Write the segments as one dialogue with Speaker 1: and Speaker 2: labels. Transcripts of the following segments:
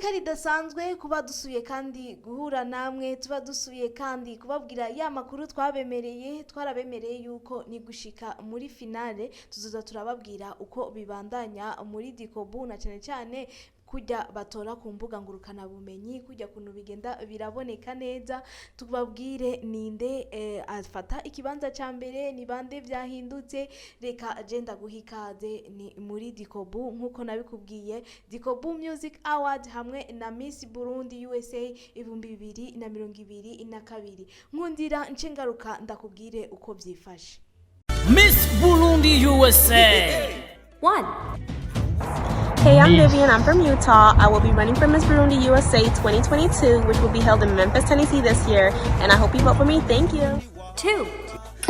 Speaker 1: Iteka ridasanzwe kuba dusuye kandi guhura namwe, tuba dusuye kandi kubabwira ya makuru twabemereye. Twarabemereye yuko ni gushika muri finale tuzoza turababwira uko bibandanya muri Dikobu, na cyane cyane kujya batora ku mbuga ngurukanabumenyi, kujya kuntu bigenda biraboneka neza, tubabwire ninde afata ikibanza cya mbere, ni bande byahindutse. Reka agenda guha ikaze ni muri Dikobu nk'uko nabikubwiye, Dikobu Music Award hamwe na Miss Burundi USA 2022. Nkundira nce ngaruka ndakubwire uko byifashe.
Speaker 2: Miss Burundi USA.
Speaker 3: 1.
Speaker 4: Hey, I'm
Speaker 2: Miss
Speaker 4: Vivian. I'm from Utah. I will be running for Miss Burundi USA 2022, which will be held in Memphis, Tennessee this year. And I hope you vote for me. Thank you.
Speaker 3: 2.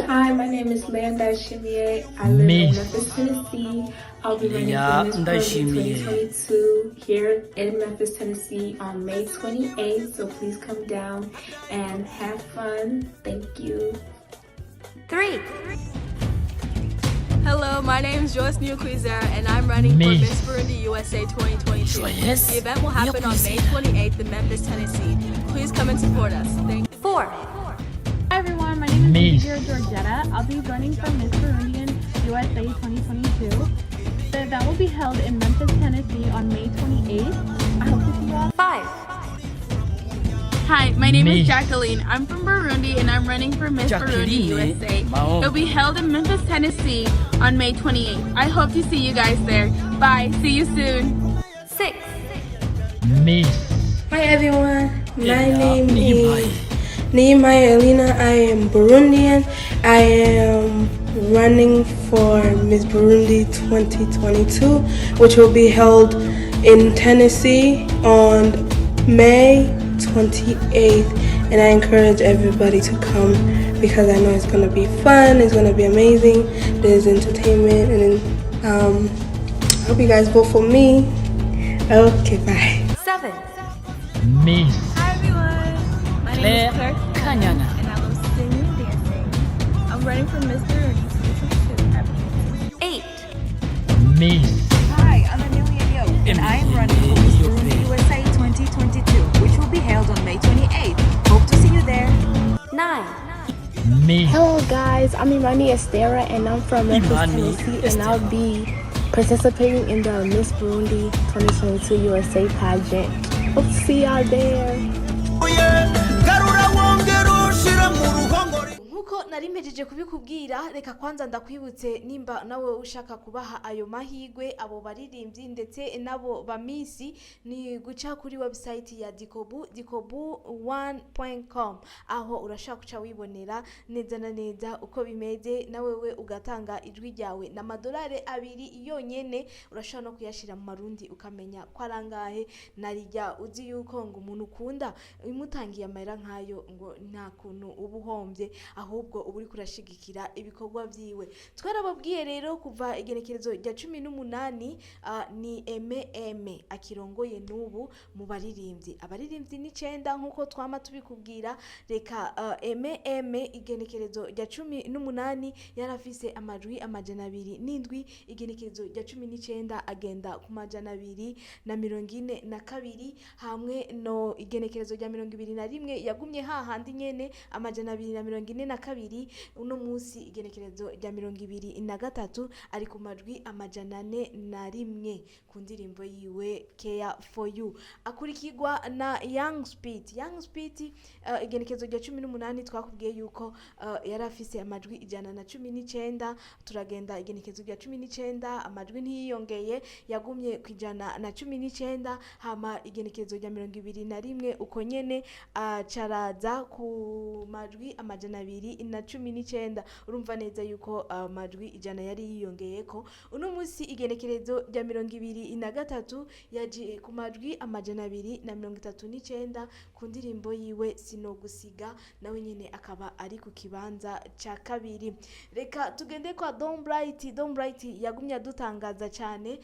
Speaker 5: Hi, my name is Leah Ndayishimiye. I live
Speaker 2: Miss
Speaker 5: in Memphis, Tennessee. I'll be running
Speaker 2: Leah
Speaker 5: for Miss Burundi
Speaker 2: Ndayishimiye.
Speaker 5: 2022 here in Memphis, Tennessee on May 28th. So please come down and have fun. Thank you.
Speaker 3: 3.
Speaker 6: Hello, my name is Joyce Newqueezer, and I'm running for
Speaker 2: Miss
Speaker 6: Miss Burundi USA 2022.
Speaker 2: Joyce
Speaker 6: The event will happen on May
Speaker 2: Newqueezer.
Speaker 6: 28th in Memphis, Tennessee. Please come and support us. Thank you.
Speaker 3: 4.
Speaker 7: Hi everyone, my name is
Speaker 2: Miss
Speaker 7: Olivia Georgetta. I'll be running for Miss Burundian USA 2022. The event will be held in Memphis, Tennessee on May 28th. I hope to see you all.
Speaker 3: 5.
Speaker 8: Hi, my name
Speaker 2: Miss
Speaker 8: is Jacqueline. I'm from Burundi and I'm running for Miss Burundi
Speaker 2: Jacqueline
Speaker 8: USA.
Speaker 2: Mao.
Speaker 8: It'll be held in Memphis, Tennessee on May 28th. I hope to see you guys there. Bye. See you soon.
Speaker 3: 6.
Speaker 2: Miss
Speaker 9: Hi everyone, my
Speaker 2: Ella
Speaker 9: name
Speaker 2: Niyimai.
Speaker 9: is Nehemiah Elena. I am Burundian. I am running for Miss Burundi 2022, which will be held in Tennessee on May 28th. And I encourage everybody to come because I know it's going to be fun, it's going to be amazing. There's entertainment, and I hope you guys vote for me. Okay, bye.
Speaker 3: 7.
Speaker 2: Miss
Speaker 6: Hi everyone. My
Speaker 2: Claire
Speaker 6: name is Claire
Speaker 2: Kanyana.
Speaker 6: and I love singing and dancing. I'm running for Miss Burundi 2022.
Speaker 3: 8.
Speaker 2: Miss
Speaker 10: Hi, I'm Amelia Yoke, and I am running for Miss Burundi USA 2022, which will be held on May 28th. Hope to see you there.
Speaker 3: 9.
Speaker 2: Miss
Speaker 11: Hello guys, I'm Imani Estera and I'm from Memphis,
Speaker 2: Imani
Speaker 11: Tennessee, and I'll be participating in the Miss Burundi 2022 USA pageant. Hope to see y'all there.
Speaker 12: Garura wongera ushire mu ruhongore.
Speaker 1: Nkuko nari mpejeje kubikubwira, reka kwanza ndakwibutse nimba nawe ushaka kubaha ayo mahigwe abo baririmbyi ndetse n'abo ba Miss, ni guca kuri website ya Dikobu, dikobu1.com, aho urashaka guca wibonera neza na neza uko bimeze, nawewe ugatanga ijwi ryawe. Na amadolari 2 yonyene, urashobora no kuyashira mu marundi ukamenya ko arangahe. Narijya uzi yuko ngo umuntu ukunda imutangiye amahera nk'ayo, ngo nta kuntu uba uhombye, ahubwo uba uriko urashigikira ibikorwa vyiwe. Twarababwiye rero, kuva igenekerezo rya 18, ni Eme Eme akirongoye n'ubu mu baririmbyi. Abaririmbyi n'icenda nk'uko twama tubikubwira. Reka Eme Eme, igenekerezo rya 18 yarafise amajwi 207, igenekerezo rya 19 agenda ku 242, hamwe no igenekerezo rya 21 yagumye hahandi nyene, 242. Uno munsi igenekerezo rya 23 ari ku majwi 401 ku ndirimbo yiwe Care for You. Akurikirwa na Young Speed. Young Speed, igenekerezo rya 18 twakubwiye yuko yari afise amajwi 119. Turagenda igenekerezo rya 19, amajwi ntiyiyongeye, yagumye ku 119. Hama igenekerezo rya 21 uko nyene acaraza ku majwi 219. Urumva neza yuko amajwi 100 yari yiyongeyeko. Uno munsi igenekerezo rya 23 yaje ku majwi 239 ku ndirimbo yiwe Sinogusiga, nawe nyene akaba ari ku kibanza ca kabiri. Reka tugende kwa Don Bright. Don Bright yagumye adutangaza cyane.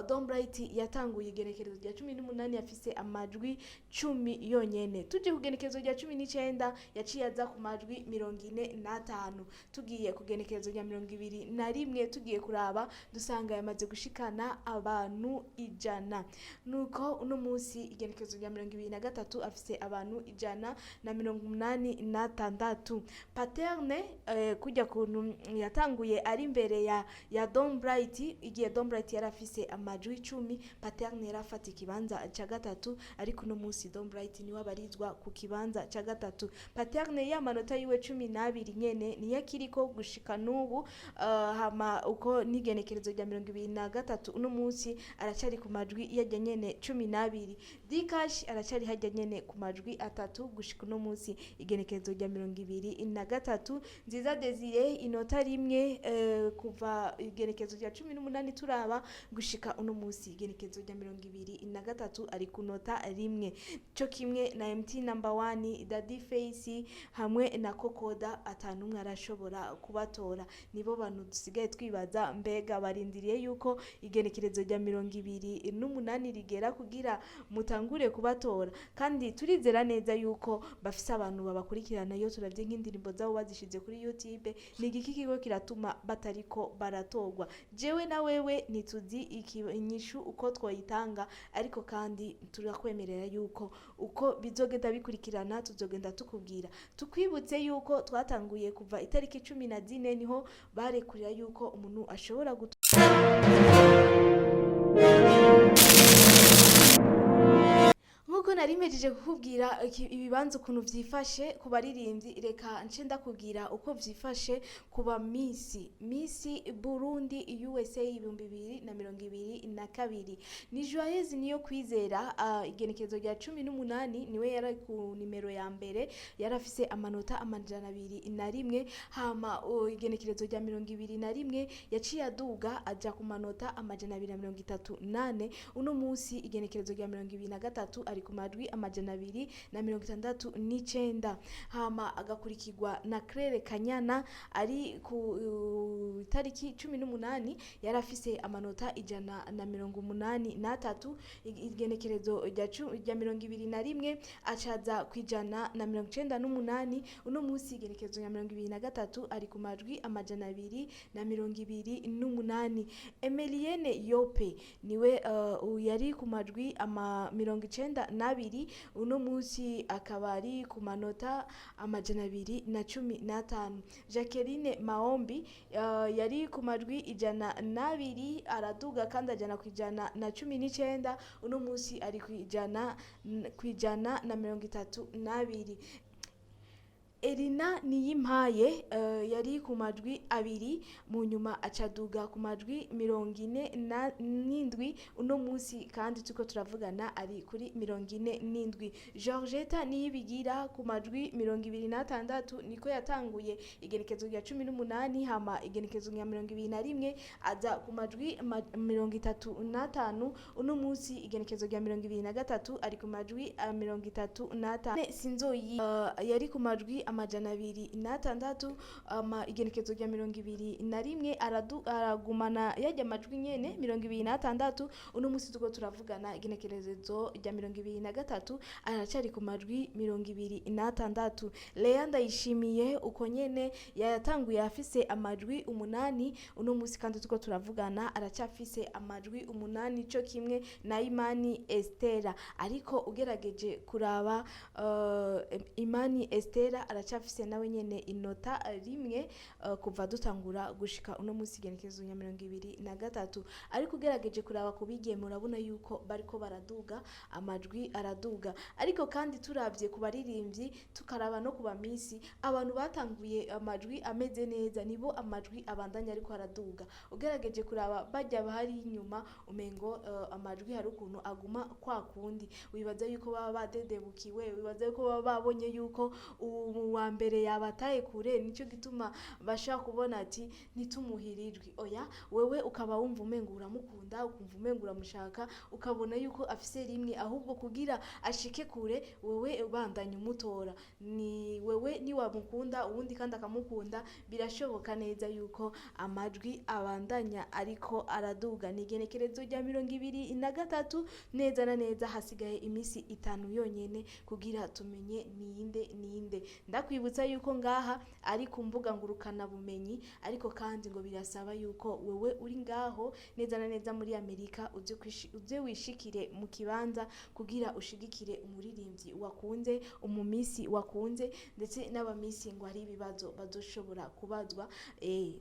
Speaker 1: Don Bright yatanguye igenekerezo rya 18 afise amajwi 10 yonyene. Tuje kugenekerezo rya 19 yaciye aza ku majwi 45. Tugiye kugenekerezo rya 21 tugiye kuraba dusanga yamaze gushikana abantu 100. Nuko uno munsi igenekerezo rya 23 afise abantu 186. Paterne kujya kuntu yatanguye ari imbere ya Don Bright, igihe Don Bright yarafise amajwi 10, Paterne yarafata ikibanza ca gatatu, ariko uno munsi Don Bright niwe abarizwa ku kibanza ca gatatu. Paterne y'amanota yiwe 12 nyene niyo akiriko gushika n'ubu. Hama uko n'igenekerezo rya 23 uno munsi aracari ku majwi yajya nyene 12. Dikash aracari hajya nyene ku majwi 3 gushika uno munsi igenekerezo rya 23. Nziza Desire inota rimwe kuva igenekerezo rya 18 turaba gushika uno munsi igenekerezo rya 23 ari ku nota rimwe, cyo kimwe na MT number 1, Daddy Face hamwe na Kokoda atanumwe arashobora kubatora. Nibo bantu dusigaye twibaza mbega barindiriye yuko igenekerezo rya 28 rigera kugira mutangure kubatora, kandi turizera neza yuko bafise abantu babakurikirana. Iyo turavye nk'indirimbo zabo bazishize kuri YouTube, ni igiki kigo kiratuma batariko baratorwa? Jewe na wewe ntituzi inyishu uko twoyitanga, ariko kandi turakwemerera yuko uko bizogenda bikurikirana tuzogenda tukubwira. Tukwibutse yuko twatanguye kuva itariki 14 niho barekurira yuko umuntu ashobora nkuko nari mpejeje kukubwira ibibanza ukuntu vyifashe ku baririmbyi, reka nce ndakubwira uko vyifashe ku ba Miss Burundi USA 2022. Ni Joyeuse niyo kwizera, igenekerezo rya 18 niwe yari ku nimero ya mbere, yarafise amanota 201. Hama igenekerezo rya 21 yaciye aduga aja ku manota 238. Uno munsi igenekerezo rya 23 ari ku majwi 269. Hama agakurikirwa na Claire Kanyana ari ku itariki 18 yarafise amanota 183. Igenekerezo rya 21 acaza ku 198. Uno munsi igenekerezo rya 23 ari ku majwi 228. Emelienne Yope niwe yari ku majwi 92, uno munsi akaba ari ku manota 215. Jacqueline Maombi yari ku majwi 102, araduga kandi ajana ku 119, uno munsi ari ku 132. Erina Niyimpaye yari ku majwi 2, mu nyuma acaduga ku majwi 47. Uno munsi kandi tuko turavugana ari kuri 47. Georgetta Niyibigira ku majwi 26 niko yatanguye igenekezo rya 18, hama igenekezo rya 21 aza ku majwi 35. Uno munsi igenekezo rya 23 ari ku majwi 35. Sinzoyi yari ku majwi 206, igenekezo rya 21 aragumana yajya amajwi nyene 26. Uno munsi tuko turavugana igenekerezo rya 23 aracari ku majwi 26. Lea Ndayishimiye uko nyene yatanguye afise amajwi 8, uno munsi kandi tuko turavugana aracafise amajwi 8, cyo kimwe na Imani Estera. Ariko ugerageje kuraba Imani Estera aracafise nawe nyene inota rimwe kuva dutangura gushika uno munsi igenekerezo rya 23. Ariko ugerageje kuraba kubigiye murabona yuko bariko baraduga, amajwi araduga. Ariko kandi turavye ku baririmbyi tukaraba no ku bamisi, abantu batanguye amajwi ameze neza nibo amajwi abandanya ariko araduga. Ugerageje kuraba bajya bahari inyuma umengo amajwi hari ukuntu aguma kwa kundi, wibaza yuko baba badedebukiwe, wibaza yuko baba babonye yuko Uwa mbere yabataye kure, nicyo gituma bashaka kubona ati ntitumuhire ijwi. Oya, wewe ukaba wumva umengo uramukunda, ukumva umengo uramushaka, ukabona yuko afise rimwe, ahubwo kugira ashike kure wewe ubandanya umutora. Ni wewe niwamukunda, uwundi kandi akamukunda, birashoboka neza yuko amajwi abandanya ariko araduga. Ni igenekerezo rya 23 neza na neza, hasigaye iminsi 5 yonyene kugira tumenye ninde ninde. Ndakwibutsa yuko ngaha ari ku mbuga ngurukana bumenyi, ariko kandi ngo birasaba yuko wewe uri ngaho neza na neza muri Amerika uze wishikire mu kibanza kugira ushigikire umuririmbyi wakunze, umumisi wakunze, ndetse n'abamisi ngo hari ibibazo bazoshobora kubazwa.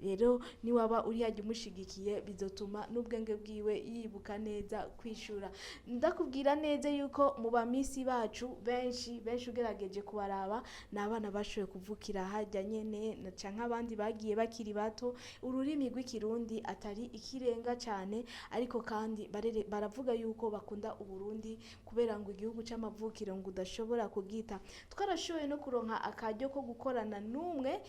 Speaker 1: Rero niwaba uri hajya umushigikiye, bizotuma n'ubwenge bwiwe yibuka neza kwishura. Ndakubwira neza yuko mu bamisi bacu benshi benshi ugerageje kubaraba, ni abana bashoboye kuvukira hajya nyene na canke abandi bagiye bakiri bato, ururimi rw'Ikirundi atari ikirenga cyane, ariko kandi baravuga yuko bakunda Uburundi kubera ngo igihugu c'amavukiro ngo udashobora kugita. Twarashoboye no kuronka akaryo ko gukorana n'umwe,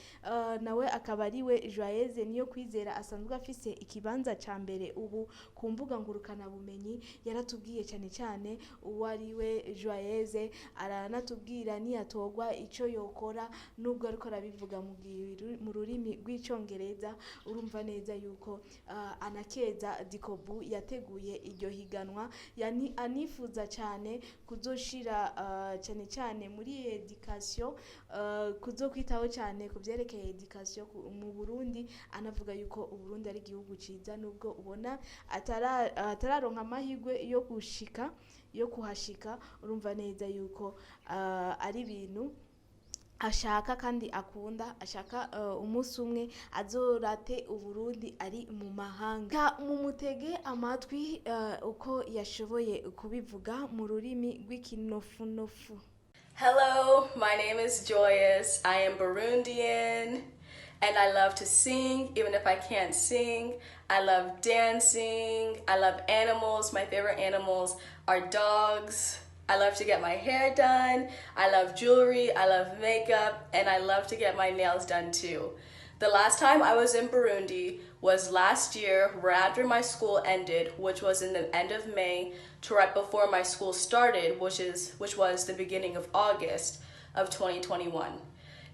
Speaker 1: nawe akaba ari we Joyeuse Niyo Kwizera, asanzwe afise ikibanza ca mbere ubu ku mbuga ngurukana bumenyi. Yaratubwiye cyane cyane uwo ari we Joyeuse, aranatubwira niyatogwa ico yokora, nubwo ariko arabivuga mu rurimi rw'Icongereza. Urumva neza yuko anakeza Dikobu yateguye iryo higanwa, yani anifuza cyane kuzoshira cyane cyane muri education, kuzokwitaho cyane ku byerekeye education mu Burundi. Anavuga yuko Uburundi ari igihugu ciza, nubwo ubona atararonka amahirwe yo gushika, yo kuhashika. Urumva neza yuko ari ibintu ashaka kandi akunda, ashaka umunsi umwe azorate Uburundi ari mu mahanga. Mumutege amatwi uko yashoboye kubivuga mu rurimi rw'ikinofunofu.
Speaker 13: Hello, my name is Joyous. I am Burundian and I love to sing, even if I can't sing. I love dancing. I love animals. My favorite animals are dogs. I love to get my hair done. I love jewelry. I love makeup. And I love to get my nails done too. The last time I was in Burundi was last year, right after my school ended, which was in the end of May, to right before my school started, which was the beginning of August of 2021.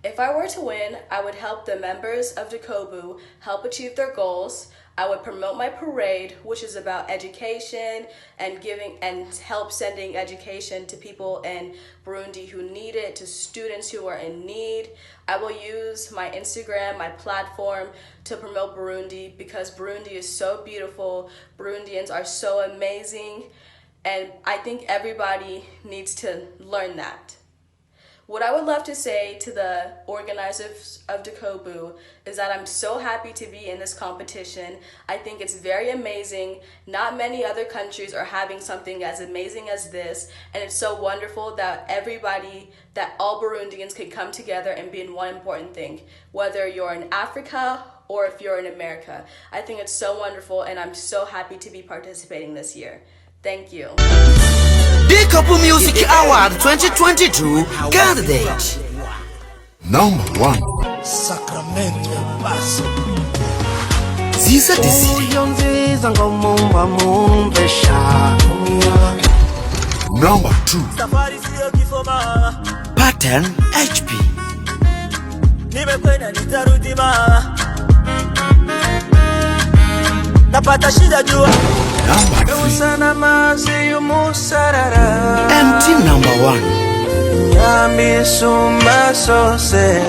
Speaker 13: If I were to win, I would help the members of Ducobu help achieve their goals. I would promote my parade, which is about education and giving and help sending education to people in Burundi who need it, to students who are in need. I will use my Instagram, my platform, to promote Burundi because Burundi is so beautiful. Burundians are so amazing, and I think everybody needs to learn that. What I would love to say to the organizers of Ducobu is that I'm so happy to be in this competition. I think it's very amazing. Not many other countries are having something as amazing as this, and it's so wonderful that everybody, that all Burundians can come together and be in one important thing, whether you're in Africa or if you're in America. I think it's so wonderful, and I'm so happy to be participating this year. Thank you.
Speaker 12: Dikobu Music Award 2022 candidate.
Speaker 14: Number 1.
Speaker 12: Sacramento Paso. Ziza Desire.
Speaker 15: Uyo nziza ngo mumba mumvesha.
Speaker 14: Number 2.
Speaker 16: Safari siyo kifo mama,
Speaker 12: Pattern HP.
Speaker 16: Nimekwenda nitarudi mama, napata shida jua.
Speaker 14: Number 3.
Speaker 15: Sana amazi y'umusarara.
Speaker 12: MT number 1.
Speaker 15: Nyamisumba sose.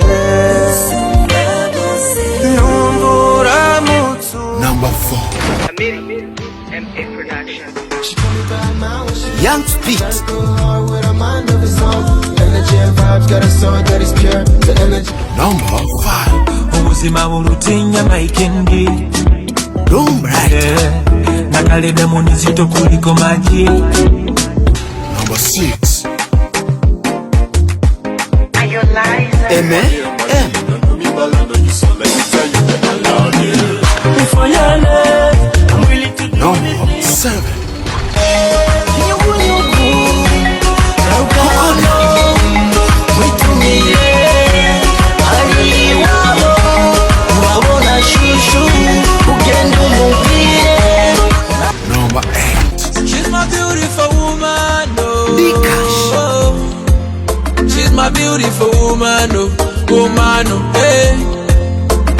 Speaker 15: Numva uramutse.
Speaker 14: Number 4.
Speaker 12: Young Speed.
Speaker 14: Number 5.
Speaker 17: Ubuzima burutinya maikendi.
Speaker 12: Room right.
Speaker 17: Na kale damu ni nzito kuliko maji.
Speaker 14: Number 6.
Speaker 12: M M.
Speaker 14: Number 7.
Speaker 15: Kokona.
Speaker 17: Mukwano, hey.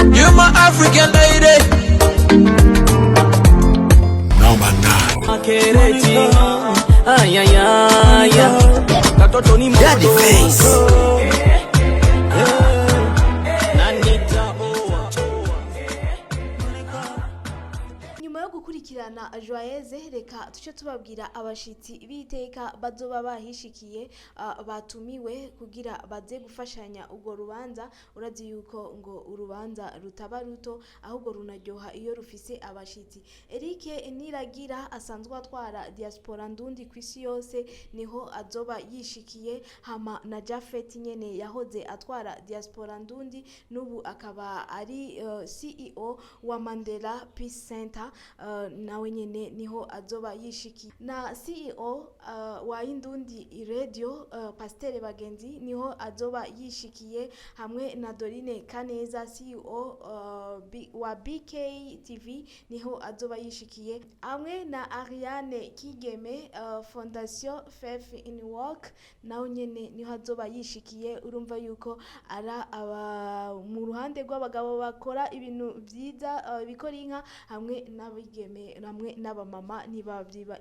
Speaker 17: You my African lady.
Speaker 14: Number 9.
Speaker 16: Makereti. Ay, ay, ay, ay. Katoto ni moto.
Speaker 12: Daddy Face.
Speaker 16: Na nitaoa.
Speaker 1: Nyuma yo gukurikirana Joyeuse, reka tuce tubabwira abashitsi b'iteka bazoba bahishikiye, batumiwe kugira baze gufashanya urwo rubanza. Urazi yuko ngo urubanza rutaba ruto, ahubwo runaryoha iyo rufise abashitsi. Eric Niragira asanzwe atwara diaspora ndundi ku isi yose, niho azoba yishikiye, hama na Jafet nyene yahoze atwara diaspora ndundi, n'ubu akaba ari CEO wa Mandela Peace Center, nawe nyene niho azoba yishikiye, na CEO wa Indundi Radio, Pasteur Bagenzi, niho azoba yishikiye, hamwe na Dorine Kaneza, CEO wa BK TV, niho azoba yishikiye, hamwe na Ariane Kigeme, Fondation Faith in Work, nawe nyene niho azoba yishikiye. Urumva yuko ara aba mu ruhande rw'abagabo bakora ibintu byiza, bikora inka, hamwe n'abigeme hamwe n'abamama,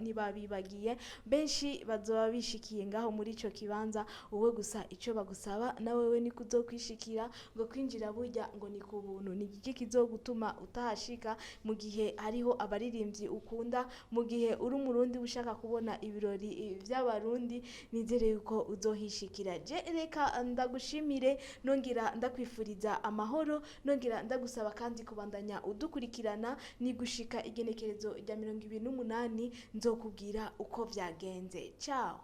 Speaker 1: ntibabibagiye. Benshi bazoba bishikiye ngaho muri ico kibanza. Wowe gusa ico bagusaba na wewe ni kuzokwishikira, ngo kwinjira burya ngo ni ku buntu. Ni igiki kizogutuma utahashika mu gihe hariho abaririmbyi ukunda, mu gihe uri umurundi ushaka kubona ibirori vy'abarundi? Nizere yuko uzohishikira. Je reka ndagushimire, nongera ndakwifuriza amahoro, nongera ndagusaba kandi kubandanya udukurikirana. Ni gushika igenekerezo rya 28 nzokubwira uko vyagenze. Ciao.